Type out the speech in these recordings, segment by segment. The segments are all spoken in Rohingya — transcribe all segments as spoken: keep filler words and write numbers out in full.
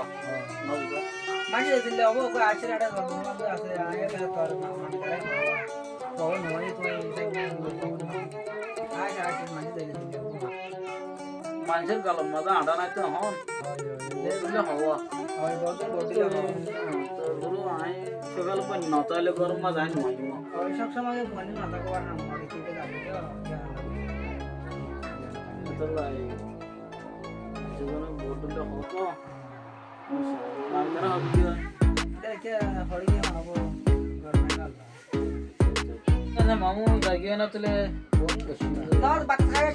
Ó. Nó buzó? Maincé dile óbo, koi aicíl, eçé zolmor mazé asé, añí ekká tor ma-, mani kare hoó. Hoó, no, e tui, e tui, e tui, e tui. Aic, aic, maincé dile óbo. Maincór galor mazé añçá nái to ehón. Ói, ói, ói. Bóut dile hoó. Ói, bóut, bóut dile hoó. Tor guru añí sókal ot no táile góror mazé añí no aiyum. Ói, sob somoi fuain no táke, ar ham gori, ki kore, gyan lage. Etólla, e, zibone bóut dile hoó to. Añí tará hoó ki? Deke, hori giyé, hoó, góror mazé. Ace mamu, zai giyé na tóile. Tor bát hái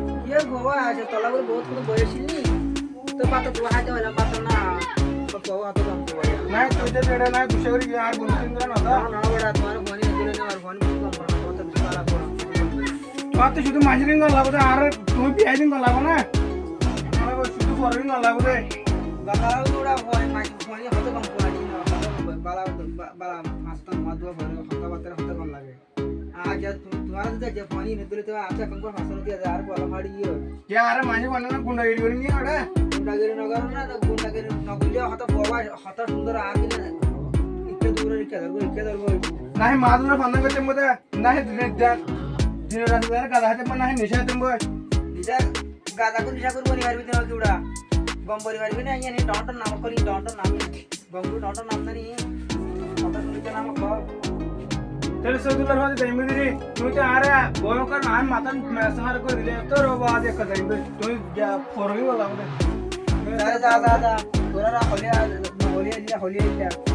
Kiyé baba, aijja tola gori bout hoto boi accíl ni? Tói bát to háito hoilam, bát to na. Tór baba hoto gom hoilam. Nái, tui de beça nái, gucá gori giyé, ar boni tin gora no da. No, no, beça, tuáñr boni dile no, ar boni gom gora, tuáñr to beci bála gora. Tuáñr to cúdu maicír gom lage de, ar tui biyai din gom lage na. Tuáñr cúdu boro din gom lage de. Gom lage de, uçá boi, maicír boni hoto gom gora, bála, bála, bála, mas to no dua boi, hoto bát to hoto gom lage. Aijja tu-, tuáñra zodi aijja fuain no dile, to añára ekkán gor fasá no diya za, ar bola fari giyói. Kiyá, añára maincé fuain no gundagiri gorí ni añára? Gundagiri no goró na, to gundagiri no goríle hoto baba, hoto cúndor ar ki na, ikká dure ikká dórgo, ikká dórgo. Nái, mazlumor fanda goittám boi, nái, din, din, din rati zara gaza háitam boi, nái, nicá háitam boi. Nicá, gaza goi nicá gori boni faribi de no ki uçá? Gom boni faribi na, iyán dontor nam kori, dontor nam. Gom gori dontor nam zani, hotá cúnite nam kó. Tóile Sóidullar fúañti zaiyum deri, tui to añáre boyonkor añár matá mes hára gorí dile, tór bade ekka zaiyum de, tui giya forogi bolla de. Za, za, za, za. Tóra hoile, hoile, hoile, hoile.